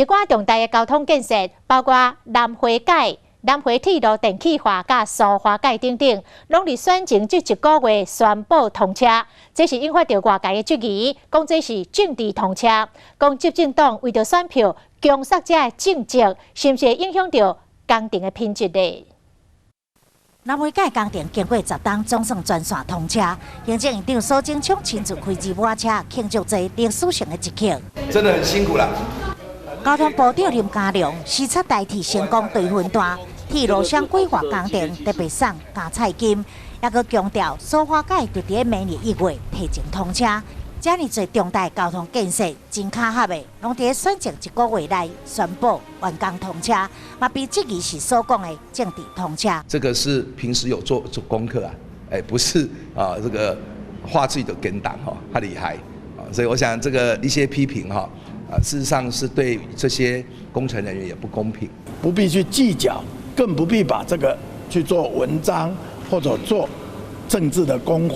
一寡重大的交通建設，包括南迴改、南迴鐵路電氣化、佮蘇花改等等，攏佇選前這一個月宣布通車。這是引發著外界的質疑，講這是政治通車，講執政黨為著選票強殺這个政績，是毋是會影響著工程的品質呢？南迴改工程經過10冬，總算全線通車。行政院長蘇貞昌親自開熱馬車慶祝這歷史性的一刻。真的很辛苦啦。交通部長林佳龍視察台鐵成功對分段，鐵路雙軌化工程特別送加菜金，抑閣強調蘇花改就佇明年1月提前通車。遮爾濟重大交通建設真巧合的，攏佇選前一個月內宣布完工通車，嘛被質疑是所講的政治通車。這個是平時有做做功課啊，哎，不是啊，這個畫自己的跟黨哈，太厲害啊，所以我想這個一些批評哈，啊，事實上是對這些工程人員也不公平。不必去計較，更不必把這個去做文章或者做政治的攻防。